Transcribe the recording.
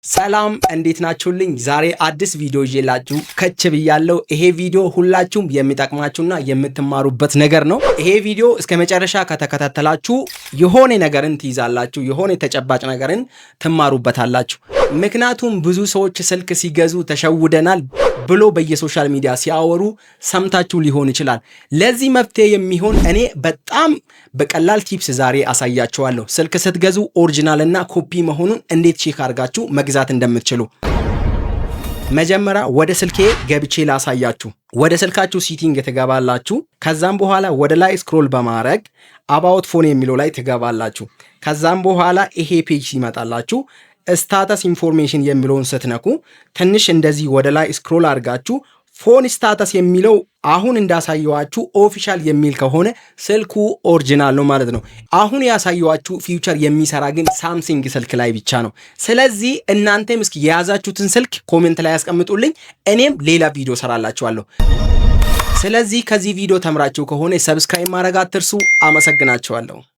ሰላም፣ እንዴት ናችሁልኝ? ዛሬ አዲስ ቪዲዮ ይዤላችሁ ከች ብያለሁ። ይሄ ቪዲዮ ሁላችሁም የሚጠቅማችሁና የምትማሩበት ነገር ነው። ይሄ ቪዲዮ እስከ መጨረሻ ከተከታተላችሁ የሆነ ነገርን ትይዛላችሁ፣ የሆነ ተጨባጭ ነገርን ትማሩበታላችሁ። ምክንያቱም ብዙ ሰዎች ስልክ ሲገዙ ተሸውደናል ብሎ በየ social media ሲያወሩ ሰምታችሁ ሊሆን ይችላል። ለዚህ መፍትሄ የሚሆን እኔ በጣም በቀላል tips ዛሬ አሳያችኋለሁ። ስልክ ስትገዙ original እና ኮፒ መሆኑን እንዴት check አድርጋችሁ መግዛት እንደምትችሉ። መጀመሪያ ወደ ስልኬ ገብቼ ላሳያችሁ። ወደ ስልካችሁ setting ትገባላችሁ። ከዛም በኋላ ወደ ላይ scroll በማድረግ about phone የሚለው ላይ ትገባላችሁ። ከዛም በኋላ ይሄ page ሲመጣላችሁ status information የሚለውን ስትነኩ ትንሽ እንደዚህ ወደ ላይ scroll አድርጋችሁ phone status የሚለው አሁን እንዳሳየዋችሁ official የሚል ከሆነ ስልኩ original ነው ማለት ነው። አሁን ያሳየዋችሁ feature የሚሰራ ግን ሳምሰንግ ስልክ ላይ ብቻ ነው። ስለዚህ እናንተም እስኪ የያዛችሁትን ስልክ comment ላይ ያስቀምጡልኝ፣ እኔም ሌላ ቪዲዮ ሰራላችኋለሁ። ስለዚህ ከዚህ ቪዲዮ ተምራችሁ ከሆነ subscribe ማድረግ አትርሱ። አመሰግናችኋለሁ።